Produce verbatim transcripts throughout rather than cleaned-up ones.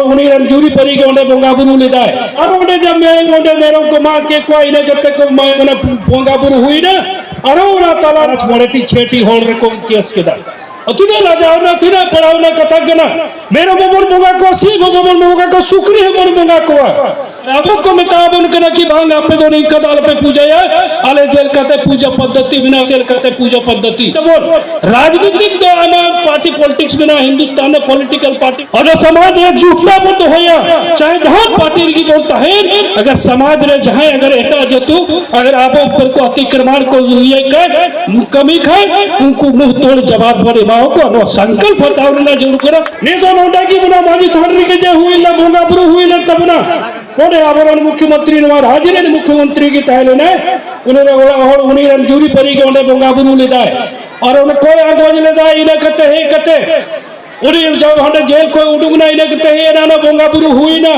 ᱩᱱᱤ ᱨᱮᱱ ᱡᱩᱨᱤ ᱯᱟᱹᱨᱤ ᱜᱮ ᱚᱸᱰᱮ ᱵᱚᱸᱜᱟ ᱵᱩᱨᱩ ᱞᱮᱫᱟᱭ᱾ ᱟᱨ ᱚᱸᱰᱮ ᱡᱟ ᱢᱮ-, ᱚᱸᱰᱮ ᱢᱮᱨᱚᱢ ᱠᱚ ᱢᱟᱜ ᱠᱮᱫ ᱠᱚᱣᱟ, ᱤᱱᱟᱹ ᱠᱟᱛᱮ ᱠᱚ ᱢᱟ-, ᱢᱟᱱᱮ ᱵᱚᱸᱜᱟ ᱵᱩᱨᱩ ᱦᱩᱭᱱᱟ᱾ ᱟᱨᱚ ᱚᱱᱟ ᱛᱟᱞᱟ ᱨᱮ ᱢᱚᱬᱮ ᱴᱤ ᱪᱷᱮ ᱴᱤ ᱦᱚᱲ ᱨᱮᱠᱚ ᱠᱮᱥ ᱠᱮᱫᱟ᱾ ᱛᱤᱱᱟᱹᱜ ᱞᱟᱡᱟᱣ ᱨᱮᱱᱟᱜ, ᱛᱤᱱᱟᱹᱜ ᱯᱟᱲᱟᱣ ᱨᱮᱱᱟᱜ ᱠᱟᱛᱷᱟ ᱠᱟᱱᱟ᱾ ᱢᱮᱨᱚᱢ ᱦᱚᱸᱵᱚᱱ ᱵᱚᱸᱜᱟ ᱠᱚᱣᱟ, ᱥᱤᱢ ᱦᱚᱸᱵᱚᱱ ᱵᱚᱸᱜᱟ ᱠᱚᱣᱟ, ᱥᱩᱠᱨᱤ ᱦᱚᱸᱵᱚᱱ ᱵᱚᱸᱜᱟ ᱠᱚᱣᱟ᱾ ᱟᱵᱚ ᱠᱚ ᱢᱮᱛᱟ ᱵᱚᱱ ᱠᱟᱱᱟ ᱠᱤ ᱵᱟᱝ, ᱟᱯᱮ ᱫᱚ ᱱᱤᱝᱠᱟ ᱫᱚ ᱟᱞᱚᱯᱮ ᱯᱩᱡᱟᱹᱭᱟ, ᱟᱞᱮ ᱪᱮᱫ ᱞᱮᱠᱟᱛᱮ ᱯᱩᱡᱟᱹ ᱯᱚᱫᱽᱫᱷᱚᱛᱤ ᱢᱮᱱᱟᱜᱼᱟ, ᱪᱮᱫ ᱞᱮᱠᱟᱛᱮ ᱯᱩᱡᱟᱹ ᱯᱚᱫᱽᱫᱷᱚᱛᱤ ᱛᱟᱵᱚᱱ᱾ ᱨᱟᱡᱽᱱᱤᱛᱤᱠ ᱫᱚ ᱟᱭᱢᱟ ᱯᱟᱨᱴᱤ ᱯᱚᱞᱤᱴᱤᱠᱥ ᱢᱮᱱᱟᱜᱼᱟ, ᱦᱤᱱᱫᱩᱥᱛᱟᱱ ᱨᱮ ᱯᱚᱞᱤᱴᱤᱠᱟᱞ ᱯᱟᱨᱴᱤ᱾ ᱟᱫᱚ ᱥᱚᱢᱟᱡᱽ ᱮᱠᱡᱩᱴᱛᱟ ᱵᱚᱱ ᱫᱚᱦᱚᱭᱟ, ᱪᱟᱦᱮ ᱡᱟᱦᱟᱸ ᱯᱟᱨᱴᱤ ᱨᱮᱜᱮ ᱵᱚᱱ ᱛᱟᱦᱮᱱ, ᱟᱜᱟᱨ ᱥᱚᱢᱟᱡᱽ ᱨᱮ ᱡᱟᱦᱟᱸᱭ ᱟᱜᱟᱨ ᱮᱴᱟᱜ ᱡᱟᱹᱛᱩ ᱟᱜᱟᱨ ᱟᱵᱚ ᱩᱯᱚᱨ ᱠᱚ ᱚᱛᱤᱠᱨᱚᱢᱚᱬ ᱠᱚ ᱤᱭᱟᱹᱭ ᱠᱷᱟᱱ, ᱠᱟᱹᱢᱤ ᱠᱷᱟᱱ, ᱩᱱᱠᱩ ᱢᱩᱸᱦ ᱛᱳᱲ ᱡᱟᱵᱟᱵ ᱵᱚᱱ ᱮᱢᱟ ᱠᱚᱣᱟ᱾ ᱱᱚᱣᱟ ᱥᱚᱝᱠᱚᱞᱯ ᱦᱟᱛᱟᱣ ᱨᱮᱱᱟᱜ ᱡᱟᱹᱨᱩᱲ ᱠᱟᱱᱟ᱾ ᱱᱤᱛ ᱫᱚ ᱱᱚᱰᱮ ᱜᱮ ᱢᱮᱱᱟᱜᱼᱟ, ᱢᱟᱹᱡᱷᱤ ᱛᱷᱟᱱ ᱨᱮᱜᱮ ᱡᱮ ᱦᱩᱭ ᱞᱮᱱᱟ, ᱵᱚᱸᱜᱟ ᱵᱩᱨᱩ ᱦᱩᱭ ᱞᱮᱱ ᱛᱟᱵᱚᱱᱟ᱾ ᱱᱚᱰᱮ ᱟᱵᱚᱨᱮᱱ ᱢᱩᱠᱷᱭᱚᱢᱚᱱᱛᱨᱤ, ᱱᱚᱣᱟ ᱨᱟᱡᱽ ᱨᱮᱱ ᱢᱩᱠᱷᱭᱚᱢᱚᱱᱛᱨᱤ ᱜᱮ ᱛᱟᱦᱮᱸ ᱞᱮᱱᱟᱭ, ᱩᱱᱤ ᱨᱮᱱ ᱚᱲᱟᱜ ᱦᱚᱲ, ᱩᱱᱤ ᱨᱮᱱ ᱡᱩᱨᱤ ᱯᱟᱹᱨᱤ ᱜᱮ ᱚᱸᱰᱮ ᱵᱚᱸᱜᱟ ᱵᱩᱨᱩ ᱞᱮᱫᱟᱭ᱾ ᱟᱨ ᱚᱱᱟ ᱠᱚᱭ ᱟᱸᱜᱚᱪ ᱞᱮᱫᱟᱭ, ᱤᱱᱟᱹ ᱠᱟᱛᱮ ᱦᱮᱡ ᱠᱟᱛᱮ ᱩᱱᱤ ᱡᱚᱵ ᱦᱟᱸᱰᱮ ᱡᱮᱞ ᱠᱷᱚᱱ ᱩᱰᱩᱠ ᱮᱱᱟ, ᱤᱱᱟᱹ ᱠᱟᱛᱮ ᱦᱮᱡ ᱮᱱᱟ, ᱚᱱᱟ ᱵᱚᱸᱜᱟ ᱵᱩᱨᱩ ᱦᱩᱭᱱᱟ᱾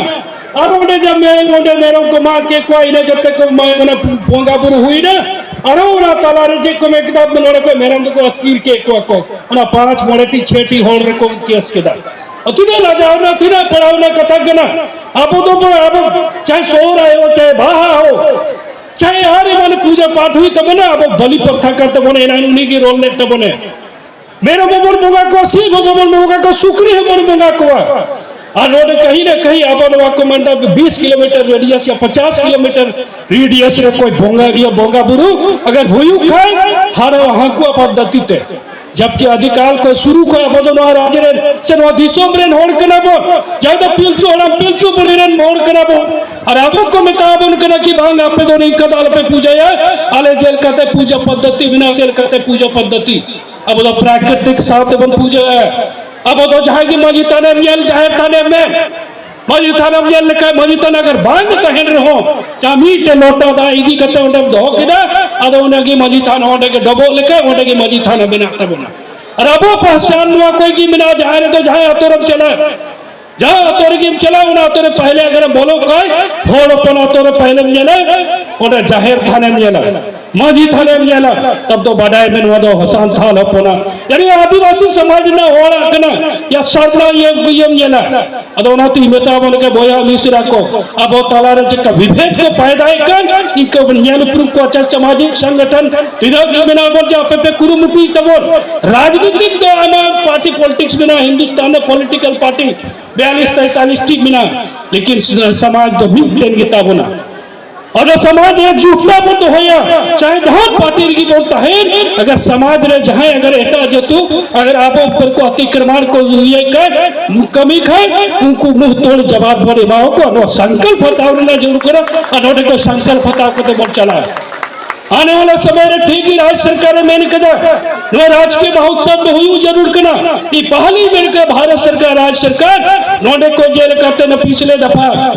ᱟᱨ ᱚᱸᱰᱮ ᱡᱟ ᱢᱮ-, ᱚᱸᱰᱮ ᱢᱮᱨᱚᱢ ᱠᱚ ᱢᱟᱜ ᱠᱮᱫ ᱠᱚᱣᱟ, ᱤᱱᱟᱹ ᱠᱟᱛᱮ ᱠᱚ ᱢᱟ-, ᱢᱟᱱᱮ ᱵᱚᱸᱜᱟ ᱵᱩᱨᱩ ᱦᱩᱭᱱᱟ᱾ ᱟᱨᱚ ᱚᱱᱟ ᱛᱟᱞᱟ ᱨᱮ ᱪᱮᱫ ᱠᱚ ᱢᱮᱱ ᱠᱮᱫᱟ, ᱱᱚᱰᱮ ᱠᱷᱚᱱ ᱢᱮᱨᱚᱢ ᱫᱚᱠᱚ ᱟᱹᱛᱠᱤᱨ ᱠᱮᱫ ᱠᱚᱣᱟ ᱠᱚ, ᱚᱱᱟ ᱯᱟᱸᱪ ᱢᱚᱬᱮ ᱴᱤ ᱪᱷᱮ ᱴᱤ ᱦᱚᱲ ᱨᱮᱠᱚ ᱠᱮᱥ ᱠᱮᱫᱟ᱾ ᱟᱨ ᱛᱤᱱᱟᱹᱜ ᱞᱟᱡᱟᱣ ᱨᱮᱱᱟᱜ, ᱛᱤᱱᱟᱹᱜ ᱯᱟᱲᱟᱣ ᱨᱮᱱᱟᱜ ᱠᱟᱛᱷᱟ ᱠᱟᱱᱟ᱾ ᱟᱵᱚ ᱫᱚ ᱵᱚ-, ᱟᱵᱚ ᱪᱟᱦᱮ ᱥᱚᱦᱨᱟᱭ ᱦᱳ, ᱪᱟᱦᱮ ᱵᱟᱦᱟ ᱦᱳ, ᱪᱟᱦᱮ ᱟᱨ ᱮᱢᱟᱱ ᱯᱩᱡᱟᱹ ᱯᱟᱴ ᱦᱩᱭᱩᱜ ᱛᱟᱵᱚᱱᱟ, ᱟᱵᱚ ᱵᱟᱹᱞᱤ ᱯᱨᱚᱛᱷᱟ ᱠᱟᱱ ᱛᱟᱵᱚᱱᱟ, ᱮᱱᱟᱝ ᱩᱱᱤ ᱜᱮ ᱨᱚᱲ ᱞᱮᱫ ᱛᱟᱵᱚᱱᱟ᱾ ᱢᱮᱨᱚᱢ ᱦᱚᱸᱵᱚᱱ ᱵᱚᱸᱜᱟ ᱠᱚᱣᱟ, ᱥᱤᱢ ᱦᱚᱸᱵᱚᱱ ᱵᱚᱸᱜᱟ ᱠᱚᱣᱟ, ᱥᱩᱠᱨᱤ ᱦᱚᱸᱵᱚᱱ ᱵᱚᱸᱜᱟ ᱠᱚᱣᱟ᱾ ᱟᱨ ᱱᱚᱰᱮ ᱠᱟᱹᱦᱤ ᱱᱟ ᱠᱟᱹᱦᱤ ᱟᱵᱚ ᱱᱚᱣᱟ ᱠᱚ ᱢᱮᱱᱫᱟ ᱵᱤᱥ ᱠᱤᱞᱳᱢᱤᱴᱟᱨ ᱨᱮᱰᱤᱭᱟᱥ ᱭᱟ ᱯᱚᱪᱟᱥ ᱠᱤᱞᱳᱢᱤᱴᱟᱨ ᱨᱮᱰᱤᱭᱟᱥ ᱨᱮ ᱠᱚᱭ ᱵᱚᱸᱜᱟ ᱜᱮᱭᱟ, ᱵᱚᱸᱜᱟ ᱵᱩᱨᱩ ᱟᱜᱟᱨ ᱦᱩᱭᱩᱜ ᱠᱷᱟᱱ ᱦᱟᱱᱟ ᱦᱟᱹᱱᱠᱩᱣᱟᱜ ᱯᱚᱫᱽᱫᱷᱚᱛᱤ ᱛᱮ᱾ ᱡᱟᱵᱠᱤ ᱟᱹᱫᱤᱠᱟᱞ ᱠᱷᱚᱱ ᱥᱩᱨᱩ ᱠᱷᱚᱱ ᱟᱵᱚ ᱫᱚ ᱱᱚᱣᱟ ᱨᱟᱡᱽ ᱨᱮᱱ ᱥᱮ ᱱᱚᱣᱟ ᱫᱤᱥᱚᱢ ᱨᱮᱱ ᱦᱚᱲ ᱠᱟᱱᱟ ᱵᱚᱱ, ᱡᱟᱦᱟᱸᱭ ᱫᱚ ᱯᱤᱞᱪᱩ ᱦᱟᱲᱟᱢ ᱯᱤᱞᱪᱩ ᱵᱩᱲᱦᱤ ᱨᱮᱱ ᱦᱚᱲ ᱠᱟᱱᱟ ᱵᱚᱱ᱾ ᱟᱨ ᱟᱵᱚ ᱠᱚ ᱢᱮᱛᱟ ᱵᱚᱱ ᱠᱟᱱᱟ ᱠᱤ ᱵᱟᱝ, ᱟᱯᱮ ᱫᱚ ᱱᱤᱝᱠᱟ ᱫᱚ ᱟᱞᱚᱯᱮ ᱯᱩᱡᱟᱹᱭᱟ, ᱟᱞᱮ ᱪᱮᱫ ᱞᱮᱠᱟᱛᱮ ᱯᱩᱡᱟᱹ ᱯᱚᱫᱽᱫᱷᱚᱛᱤ ᱢᱮᱱᱟᱜᱼᱟ, ᱪᱮᱫ ᱞᱮᱠᱟᱛᱮ ᱯᱩᱡᱟᱹ ᱯᱚᱫᱽᱫᱷᱚᱛᱤ᱾ ᱟᱵᱚ ᱫᱚ ᱯᱨᱟᱠᱨᱤᱛᱤᱠ ᱥᱟᱶ ᱛᱮᱵᱚᱱ ᱯᱩᱡᱟᱹᱭᱟ᱾ ᱟᱵᱚ ᱫᱚ ᱡᱟᱦᱟᱸᱭ ᱜᱮ ᱢᱟᱹᱡᱷᱤ ᱛᱷᱟᱱᱮᱢ ᱧᱮᱞ, ᱡᱟᱦᱮᱨ ᱛᱷᱟᱱᱮᱢ ᱢᱮᱱ, ᱢᱟᱹᱡᱷᱤ ᱛᱷᱟᱱᱮᱢ ᱧᱮᱞ ᱞᱮᱠᱷᱟᱱ ᱢᱟᱹᱡᱷᱤ ᱛᱷᱟᱱ ᱟᱜᱟᱨ ᱵᱟᱝ ᱛᱟᱦᱮᱱ ᱨᱮᱦᱚᱸ, ᱡᱟᱦᱟᱸ ᱢᱤᱫᱴᱮᱱ ᱞᱚᱴᱟ ᱫᱟᱜ ᱤᱫᱤ ᱠᱟᱛᱮ ᱚᱸᱰᱮᱢ ᱫᱚᱦᱚ ᱠᱮᱫᱟ, ᱟᱫᱚ ᱚᱸᱰᱮ ᱜᱮ ᱢᱟᱹᱡᱷᱤ ᱛᱷᱟᱱ ᱚᱸᱰᱮ ᱜᱮ ᱰᱚᱵᱚᱜ ᱞᱮᱠᱷᱟᱱ ᱚᱸᱰᱮ ᱜᱮ ᱢᱟᱹᱡᱷᱤ ᱛᱷᱟᱱ ᱢᱮᱱᱟᱜ ᱛᱟᱵᱚᱱᱟ᱾ ᱟᱨ ᱟᱵᱚ ᱯᱟᱦᱪᱟᱱ ᱱᱚᱣᱟ ᱠᱚᱭ ᱜᱮ ᱢᱮᱱᱟᱜᱼᱟ, ᱡᱟᱦᱟᱸ ᱨᱮᱫᱚ ᱡᱟᱦᱟᱸ ᱟᱛᱳ ᱨᱮᱢ ᱪᱟᱞᱟᱜ, ᱡᱟᱦᱟᱸ ᱟᱛᱳ ᱨᱮᱜᱮᱢ ᱪᱟᱞᱟᱜ, ᱚᱱᱟ ᱟᱛᱳ ᱨᱮ ᱯᱟᱦᱞᱮ ᱟᱜᱟᱨᱮᱢ ᱵᱚᱞᱚᱜ ᱠᱷᱟᱱ, ᱦᱚᱲ ᱦᱚᱯᱚᱱ ᱟᱛᱳ ᱨᱮ ᱯᱟᱦᱞᱮᱢ ᱧᱮᱞᱟ, ᱚᱸᱰᱮ ᱡᱟᱦᱮᱨ ᱛᱷᱟᱱᱮᱢ ᱧᱮᱞᱟ᱾ ᱢᱟᱹᱡᱷᱤ ᱛᱷᱟᱱᱮᱢ ᱧᱮᱞᱟ, ᱛᱟᱵ ᱫᱚ ᱵᱟᱰᱟᱭ ᱢᱮ ᱱᱚᱣᱟ ᱫᱚ ᱥᱟᱱᱛᱟᱲ ᱦᱚᱯᱚᱱᱟᱜ, ᱭᱟᱱᱤ ᱟᱹᱫᱤᱵᱟᱹᱥᱤ ᱥᱚᱢᱟᱡᱽ ᱨᱮᱱᱟᱜ ᱦᱚᱲᱟᱜ ᱠᱟᱱᱟ, ᱭᱟ ᱥᱟᱨᱱᱟ ᱤᱭᱟᱹ, ᱤᱭᱟᱹᱢ ᱧᱮᱞᱟ᱾ ᱟᱫᱚ ᱚᱱᱟᱛᱤᱧ ᱢᱮᱛᱟ ᱵᱚᱱ ᱞᱮᱠᱟ ᱵᱚᱭᱦᱟ ᱢᱤᱥᱨᱟ ᱠᱚ, ᱟᱵᱚ ᱛᱟᱞᱟᱨᱮ ᱪᱮᱫᱠᱟ ᱵᱤᱵᱷᱮᱫ ᱠᱚ ᱯᱟᱭᱫᱟᱭᱮᱫ ᱠᱟᱱ, ᱤᱱᱠᱟᱹ ᱵᱚᱱ ᱧᱮᱞ ᱩᱯᱨᱩᱢ ᱠᱚᱣᱟ᱾ ᱪᱟᱥ ᱥᱟᱢᱟᱡᱤᱠ ᱥᱚᱝᱜᱚᱴᱷᱚᱱ ᱛᱤᱱᱟᱹᱜ ᱜᱮ ᱢᱮᱱᱟᱜ ᱵᱚᱱ, ᱡᱮ ᱟᱯᱮ ᱯᱮ ᱠᱩᱨᱩᱢᱩᱴᱩᱭ ᱛᱟᱵᱚᱱ᱾ ᱨᱟᱡᱽᱱᱤᱛᱤᱠ ᱫᱚ ᱟᱭᱢᱟ ᱯᱟᱨᱴᱤ ᱯᱚᱞᱤᱴᱤᱠᱥ ᱢᱮᱱᱟᱜᱼᱟ, ᱦᱤᱱᱫᱩᱥᱛᱟᱱ ᱨᱮ ᱯᱚᱞᱤᱴᱤᱠᱟᱞ ᱯᱟᱨᱴᱤ ᱵᱤᱭᱟᱞᱤᱥ ᱛᱮᱛᱟᱞᱤᱥ ᱴᱤ ᱢᱮᱱᱟᱜᱼᱟ, ᱞᱮᱠᱤᱱ ᱥᱚᱢᱟᱡᱽ ᱫᱚ ᱢᱤᱫᱴᱮᱱ ᱜᱮᱛᱟ ᱵᱚᱱᱟ᱾ ᱟᱫᱚ ᱥᱚᱢᱟᱡᱽ ᱮᱠᱡᱩᱴ ᱵᱚᱱ ᱫᱚᱦᱚᱭᱟ, ᱪᱟᱦᱮ ᱡᱟᱦᱟᱸ ᱯᱟᱨᱴᱤ ᱨᱮᱜᱮ ᱵᱚᱱ ᱛᱟᱦᱮᱱ, ᱟᱜᱟᱨ ᱥᱚᱢᱟᱡᱽ ᱨᱮ ᱡᱟᱦᱟᱸᱭ ᱟᱜᱟᱨ ᱮᱴᱟᱜ ᱡᱟᱹᱛᱩ ᱟᱜᱟᱨ ᱟᱵᱚ ᱩᱯᱚᱨ ᱠᱚ ᱚᱛᱤᱠᱨᱚᱢᱚᱬ ᱠᱚ ᱤᱭᱟᱹᱭ ᱠᱷᱟᱱ, ᱠᱟᱹᱢᱤ ᱠᱷᱟᱱ, ᱩᱱᱠᱩ ᱢᱩᱸᱦ ᱛᱳᱲ ᱡᱟᱵᱟᱵ ᱵᱚᱱ ᱮᱢᱟ ᱠᱚᱣᱟ᱾ ᱱᱚᱣᱟ ᱥᱚᱝᱠᱚᱞᱯ ᱦᱟᱛᱟᱣ ᱨᱮᱱᱟᱜ ᱡᱟᱹᱨᱩᱲ ᱠᱟᱱᱟ ᱟᱨ ᱱᱚᱰᱮ ᱠᱷᱚᱱ ᱥᱚᱝᱠᱚᱞᱯ ᱦᱟᱛᱟᱣ ᱠᱟᱛᱮ ᱵᱚᱱ ᱪᱟᱞᱟᱜᱼᱟ᱾ ᱟᱱᱮ ᱣᱟᱞᱟ ᱥᱚᱢᱚᱭ ᱨᱮ ᱴᱷᱤᱠ ᱜᱮ ᱨᱟᱡᱽ ᱥᱚᱨᱠᱟᱨ ᱮ ᱢᱮᱱ ᱠᱟᱫᱟ, ᱱᱚᱣᱟ ᱨᱟᱡᱽᱠᱤᱭᱚ ᱢᱚᱦᱳᱛᱥᱚᱵ ᱫᱚ ᱦᱩᱭᱩᱜ ᱡᱟᱹᱨᱩᱲ ᱠᱟᱱᱟ᱾ ᱤᱧ ᱯᱟᱦᱞᱤ ᱢᱮᱱ ᱠᱟᱫᱟ, ᱵᱷᱟᱨᱚᱛ ᱥᱚᱨᱠᱟᱨ, ᱨᱟᱡᱽ ᱥᱚᱨᱠᱟᱨ ᱱᱚᱰᱮ ᱠᱚ ᱡᱮᱞᱮᱠᱟᱛᱮ ᱱᱟ ᱯᱤᱪᱷᱞᱮ ᱫᱟᱯᱷᱟ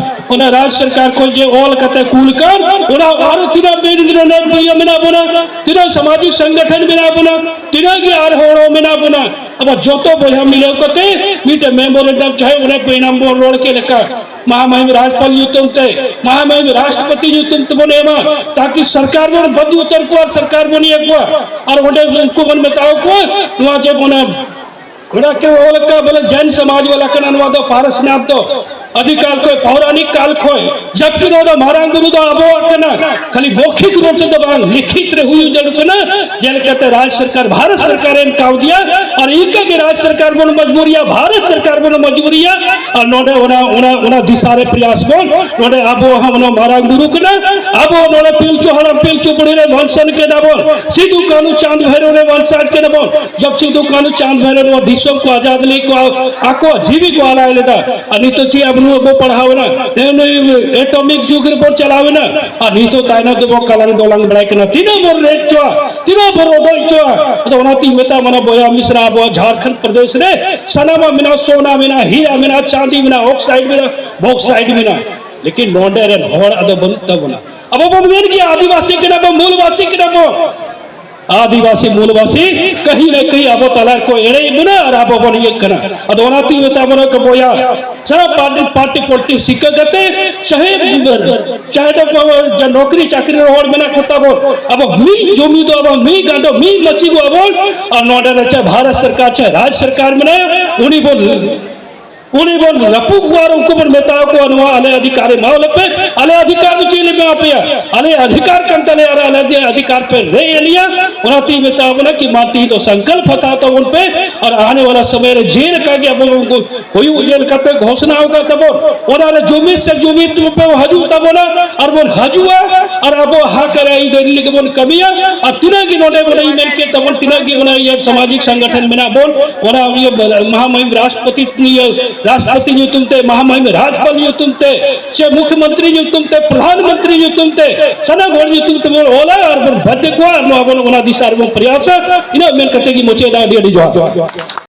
ᱚᱱᱟ ᱨᱟᱡᱽ ᱥᱚᱨᱠᱟᱨ ᱠᱷᱚᱱ ᱡᱮ ᱚᱞ ᱠᱟᱛᱮ ᱠᱩᱞ ᱠᱟᱱ, ᱚᱱᱟ ᱟᱨᱚ ᱛᱤᱱᱟᱹᱜ ᱵᱤᱨ ᱜᱤᱨᱟᱹ ᱤᱭᱟᱹ ᱢᱮᱱᱟᱜ ᱵᱚᱱᱟ, ᱛᱤᱱᱟᱹᱜ ᱥᱟᱢᱟᱡᱤᱠ ᱥᱚᱝᱜᱚᱴᱷᱚᱱ ᱢᱮᱱᱟᱜ ᱵᱚᱱᱟ, ᱛᱤᱱᱟᱹᱜ ᱜᱮ ᱟᱨ ᱦᱚᱲ ᱢᱮᱱᱟᱜ ᱵᱚᱱᱟ, ᱟᱵᱚ ᱡᱚᱛᱚ ᱵᱚᱭᱦᱟ ᱢᱤᱞᱟᱹᱣ ᱠᱟᱛᱮ ᱢᱤᱫᱴᱮᱱ ᱢᱮᱢᱳᱨᱮᱱᱰᱟᱢ, ᱪᱟᱦᱮ ᱚᱱᱮ ᱯᱮ ᱱᱚᱢᱵᱚᱨ ᱨᱚᱲ ᱠᱮᱫ ᱞᱮᱠᱟ, ᱢᱟᱦᱟᱢᱟᱦᱤᱢ ᱨᱟᱡᱽᱯᱟᱞ ᱧᱩᱛᱩᱢ ᱛᱮ, ᱢᱟᱦᱟᱢᱟᱦᱤᱢ ᱨᱟᱥᱴᱨᱚᱯᱚᱛᱤ ᱧᱩᱛᱩᱢ ᱛᱮᱵᱚᱱ ᱮᱢᱟ, ᱛᱟᱠᱤ ᱥᱚᱨᱠᱟᱨ ᱵᱚᱱ ᱵᱟᱹᱫᱤ ᱩᱛᱟᱹᱨ ᱠᱚᱣᱟ ᱟᱨ ᱥᱚᱨᱠᱟᱨ ᱵᱚᱱ ᱤᱭᱟᱹ ᱠᱚᱣᱟ᱾ ᱟᱨ ᱚᱸᱰᱮ ᱩᱱᱠᱩ ᱵᱚᱱ ᱢᱮᱛᱟᱣ ᱠᱚᱣᱟ, ᱱᱚᱣᱟ ᱡᱮ ᱚᱱᱮ ᱚᱱᱟ ᱠᱮ ᱚᱞ ᱠᱟ ᱵᱚᱞᱮ ᱡᱮᱱ ᱥᱚᱢᱟᱡᱽ ᱣᱟᱞᱟ ᱠᱟᱱᱟ, ᱱᱚᱣᱟ ᱫᱚ ᱯᱟᱨᱥᱱᱟᱛᱷ ᱫᱚ ᱟᱹᱰᱤ ᱠᱟᱞ ᱠᱷᱚᱱ, ᱯᱳᱣᱨᱟᱱᱤᱠ ᱠᱟᱞ ᱠᱷᱚᱱ, ᱡᱟᱵᱠᱤ ᱱᱚᱣᱟ ᱫᱚ ᱢᱟᱨᱟᱝ ᱵᱩᱨᱩ ᱫᱚ ᱟᱵᱚᱣᱟᱜ ᱠᱟᱱᱟ, ᱠᱷᱟᱹᱞᱤ ᱢᱚᱠᱷᱤᱠ ᱨᱩᱯ ᱛᱮᱫᱚ ᱵᱟᱝ, ᱞᱤᱠᱷᱤᱛ ᱨᱮ ᱦᱩᱭᱩᱜ ᱡᱟᱹᱨᱩᱲ ᱠᱟᱱᱟ᱾ ᱡᱮᱞᱮᱠᱟᱛᱮ ᱨᱟᱡᱽ ᱥᱚᱨᱠᱟᱨ, ᱵᱷᱟᱨᱚᱛ ᱥᱚᱨᱠᱟᱨ ᱮᱢ ᱠᱟᱣᱫᱤᱭᱟ, ᱟᱨ ᱤᱱᱠᱟᱹ ᱜᱮ ᱨᱟᱡᱽ ᱥᱚᱨᱠᱟᱨ ᱵᱚᱱ ᱢᱚᱡᱽᱵᱩᱨᱤᱭᱟ, ᱵᱷᱟᱨᱚᱛ ᱥᱚᱨᱠᱟᱨ ᱵᱚᱱ ᱢᱚᱡᱽᱵᱩᱨᱤᱭᱟ, ᱟᱨ ᱱᱚᱰᱮ ᱚᱱᱟ, ᱚᱱᱟ, ᱚᱱᱟ ᱫᱤᱥᱟ ᱨᱮ ᱯᱨᱚᱭᱟᱥ ᱵᱚᱱ, ᱱᱚᱰᱮ ᱟᱵᱚ ᱦᱚᱸ ᱚᱱᱟ ᱢᱟᱨᱟᱝ ᱵᱩᱨᱩ ᱠᱟᱱᱟ, ᱟᱵᱚ ᱱᱚᱰᱮ ᱯᱤᱞᱪᱩ ᱦᱟᱲᱟᱢ ᱯᱤᱞᱪᱩ ᱵᱩᱲᱦᱤ ᱨᱮ ᱵᱚᱱᱥᱟᱱ ᱠᱮᱫᱟ ᱵᱚᱱ, ᱥᱤᱫᱩ ᱠᱟᱹᱱᱦᱩ ᱪᱟᱸᱫ ᱵᱷᱟᱭᱨᱳ ᱨᱮ ᱵᱚᱱᱥᱟᱡ ᱠᱮᱫᱟ ᱵᱚᱱ, ᱡᱚᱵ ᱥᱤᱫᱩ ᱠᱟᱹᱱᱦᱩ ᱪᱟᱸᱫ ᱵᱷᱟᱭᱨᱳ ᱱᱚᱣᱟ ᱫᱤᱥᱚᱢ ᱠᱚ ᱟᱡᱟᱫ ᱞᱟᱹᱜᱤᱫ ᱠᱚ ᱟᱠᱚᱣᱟᱜ ᱡᱤᱣᱤ ᱠᱚ ᱟᱞᱟᱭ ᱞᱮᱫᱟ᱾ ᱟᱨ ᱱᱤᱛᱚᱜ ᱪᱮᱫ ᱟᱵᱚ ᱱᱚᱣᱟ ᱵᱚ ᱯᱟᱲᱦᱟᱣ ᱮᱱᱟ? ᱱᱩᱭ ᱮᱴᱚᱢᱤᱠ ᱡᱩᱜᱽ ᱨᱮᱵᱚ ᱪᱟᱞᱟᱣ ᱮᱱᱟ᱾ ᱟᱨ ᱱᱤᱛᱚᱜ ᱛᱟᱭᱱᱚᱢ ᱫᱚᱵᱚ ᱠᱟᱞᱟᱝ ᱫᱚᱞᱟᱝ ᱵᱟᱲᱟᱭ ᱠᱟᱱᱟ᱾ ᱛᱤᱱᱟᱹᱜ ᱵᱚᱱ ᱨᱮᱡ ᱦᱚᱪᱚᱣᱟ, ᱛᱤᱱᱟᱹᱜ ᱵᱚᱱ ᱨᱚᱰᱚᱡ ᱦᱚᱪᱚᱣᱟ? ᱟᱫᱚ ᱚᱱᱟᱛᱤᱧ ᱢᱮᱛᱟ ᱵᱚᱱᱟ ᱵᱚᱭᱦᱟ ᱢᱤᱥᱨᱟ, ᱟᱵᱚᱣᱟᱜ ᱡᱷᱟᱲᱠᱷᱚᱸᱰ ᱯᱨᱚᱫᱮᱥ ᱨᱮ ᱥᱟᱱᱟᱢᱟᱜ ᱢᱮᱱᱟᱜᱼᱟ, ᱥᱳᱱᱟ ᱢᱮᱱᱟᱜᱼᱟ, ᱦᱤᱨᱟ ᱢᱮᱱᱟᱜᱼᱟ, ᱪᱟᱸᱫᱤ ᱢᱮᱱᱟᱜᱼᱟ, ᱚᱠᱥᱟᱭᱤᱰ ᱢᱮᱱᱟᱜᱼᱟ, ᱵᱚᱠᱥᱟᱭᱤᱰ ᱢᱮᱱᱟᱜᱼᱟ, ᱞᱮᱠᱤᱱ ᱱᱚᱰᱮ ᱨᱮᱱ ᱦᱚᱲ ᱟᱫᱚ ᱵᱟᱹᱱᱩᱜ ᱛᱟᱵᱚᱱᱟ᱾ ᱟᱵᱚ ᱵᱚᱱ ᱢᱮᱱ ᱜᱮᱭᱟ ᱟᱹᱫᱤᱵᱟᱹᱥᱤ ᱠᱟᱱᱟ ᱵᱚᱱ, ᱢᱩᱞᱵᱟᱹᱥᱤ ᱠᱟᱱᱟ ᱵᱚᱱ, ᱟᱹᱫᱤᱵᱟᱹᱥᱤ ᱢᱩᱞᱵᱟᱹᱥᱤ ᱠᱟᱹᱦᱤ ᱱᱟ ᱠᱟᱹᱦᱤ ᱟᱵᱚ ᱛᱟᱞᱟ ᱨᱮᱠᱚ ᱮᱲᱮᱭᱮᱫ ᱵᱚᱱᱟ ᱟᱨ ᱟᱵᱚ ᱵᱚᱱ ᱤᱭᱟᱹᱜ ᱠᱟᱱᱟ᱾ ᱟᱫᱚ ᱚᱱᱟᱛᱤᱧ ᱢᱮᱛᱟ ᱵᱚᱱᱟ ᱠᱚ ᱵᱚᱭᱦᱟ, ᱥᱟᱱᱟᱢ ᱯᱟᱨᱴᱤ, ᱯᱟᱨᱴᱤ ᱯᱚᱞᱤᱴᱤᱠᱥ ᱥᱤᱠᱟᱹ ᱠᱟᱛᱮ ᱪᱟᱦᱮ ᱪᱟᱦᱮ ᱫᱚ ᱡᱟ ᱱᱚᱠᱨᱤ ᱪᱟᱹᱠᱨᱤ ᱨᱮ ᱦᱚᱲ ᱢᱮᱱᱟᱜ ᱠᱚ ᱛᱟᱵᱚᱱ, ᱟᱵᱚ ᱢᱤᱫ ᱡᱩᱢᱤᱫ ᱟᱵᱚᱱ, ᱢᱤᱫ ᱜᱟᱸᱰᱚ, ᱢᱤᱫ ᱢᱟᱹᱪᱤ ᱟᱵᱚᱱ᱾ ᱟᱨ ᱱᱚᱰᱮ ᱨᱮ ᱪᱟᱦᱮ ᱵᱷᱟᱨᱚᱛ ᱥᱚᱨᱠᱟᱨ, ᱪᱟᱦᱮ ᱨᱟᱡᱽ ᱥᱚᱨᱠᱟᱨ ᱢᱮᱱᱟᱭᱟ, ᱩᱱᱤ ᱵᱚᱱ ᱩᱱᱤ ᱵᱚᱱ ᱨᱟᱹᱯᱩᱫ ᱠᱚᱣᱟ ᱟᱨ ᱩᱱᱠᱩ ᱵᱚᱱ ᱢᱮᱛᱟ ᱠᱚᱣᱟ, "ᱱᱚᱣᱟ ᱟᱞᱮ ᱚᱫᱷᱤᱠᱟᱨ ᱮᱢᱟ ᱞᱮᱯᱮ, ᱟᱞᱮ ᱚᱫᱷᱤᱠᱟᱨ ᱫᱚ ᱪᱮᱫ ᱞᱮ ᱮᱢᱟ ᱯᱮᱭᱟ? ᱟᱞᱮ ᱚᱫᱷᱤᱠᱟᱨ ᱠᱟᱱ ᱛᱟᱞᱮᱭᱟ ᱟᱨ ᱟᱞᱮ ᱚᱫᱷᱤᱠᱟᱨ ᱯᱮ ᱨᱮᱡ ᱮᱫ ᱞᱮᱭᱟ᱾" ᱚᱱᱟᱛᱤᱧ ᱢᱮᱛᱟ ᱵᱚᱱᱟ ᱠᱤ ᱢᱟ ᱛᱤᱦᱤᱧ ᱫᱚ ᱥᱚᱝᱠᱚᱞᱯ ᱦᱟᱛᱟᱣ ᱛᱟᱵᱚᱱ ᱯᱮ ᱟᱨ ᱟᱱᱮ ᱣᱟᱞᱟ ᱥᱚᱢᱚᱭ ᱨᱮ ᱡᱮ ᱞᱮᱠᱟ ᱜᱮ ᱟᱵᱚ ᱵᱚᱱ ᱦᱩᱭᱩᱜ ᱡᱮ ᱞᱮᱠᱟ ᱯᱮ ᱜᱷᱳᱥᱱᱟ ᱟᱠᱟᱫ ᱛᱟᱵᱚᱱ, ᱚᱱᱟ ᱨᱮ ᱡᱩᱢᱤᱫ ᱥᱮ ᱡᱩᱢᱤᱫ ᱯᱮ ᱦᱤᱡᱩᱜ ᱛᱟᱵᱚᱱᱟ ᱟᱨ ᱵᱚᱱ ᱦᱤᱡᱩᱜᱼᱟ ᱟᱨ ᱟᱵᱚ ᱦᱟᱠ ᱟᱨ ᱟᱹᱭᱫᱟᱹᱨᱤ ᱞᱟᱹᱜᱤᱫ ᱵᱚᱱ ᱠᱟᱹᱢᱤᱭᱟ᱾ ᱟᱨ ᱛᱤᱱᱟᱹᱜ ᱜᱮ ᱱᱚᱰᱮ ᱵᱚᱱ ᱤᱧ ᱢᱮᱱ ᱠᱮᱫ ᱛᱟᱵᱚᱱ, ᱛᱤᱱᱟᱹᱜ ᱜᱮ ᱵᱚᱱ ᱤᱭᱟᱹ ᱥᱟᱢᱟᱡᱤᱠ ᱥᱚᱝᱜᱚᱴᱷᱚᱱ ᱢᱮᱱᱟᱜ ᱵᱚᱱ, ᱚᱱᱟ ᱤᱭᱟᱹ ᱢᱟᱦᱟᱢᱟᱹᱦᱤᱢ ᱨᱟᱥᱴᱨᱚᱯᱚᱛᱤ ᱤᱭᱟᱹ ᱨᱟᱥᱴᱨᱚᱯᱚᱛᱤ ᱧᱩᱛᱩᱢ ᱛᱮ, ᱢᱟᱦᱟᱢᱟᱹᱦᱤᱢ ᱨᱟᱡᱽᱯᱟᱞ ᱧᱩᱛᱩᱢ ᱛᱮ, ᱥᱮ ᱢᱩᱠᱷᱭᱚᱢᱚᱱᱛᱨᱤ ᱧᱩᱛᱩᱢ ᱛᱮ, ᱯᱨᱚᱫᱷᱟᱱ ᱢᱚᱱᱛᱨᱤ ᱧᱩᱛᱩᱢ ᱛᱮ, ᱥᱟᱱᱟᱢ ᱦᱚᱲ ᱧᱩᱛᱩᱢ ᱛᱮᱵᱚᱱ ᱚᱞᱟ ᱟᱨ ᱵᱚᱱ ᱵᱟᱫᱽᱫᱷᱚ ᱠᱚᱣᱟ ᱟᱨ ᱱᱚᱣᱟ ᱵᱚᱱ ᱚᱱᱟ ᱫᱤᱥᱟ ᱨᱮᱵᱚᱱ ᱯᱨᱚᱭᱟᱥᱟ᱾ ᱤᱱᱟᱹᱜ ᱢᱮᱱ ᱠᱟᱛᱮ ᱜᱮ ᱢᱩᱪᱟᱹᱫ ᱮᱫᱟ᱾ ᱟᱹᱰᱤ ᱟᱹᱰᱤ ᱡᱚᱦᱟᱨ᱾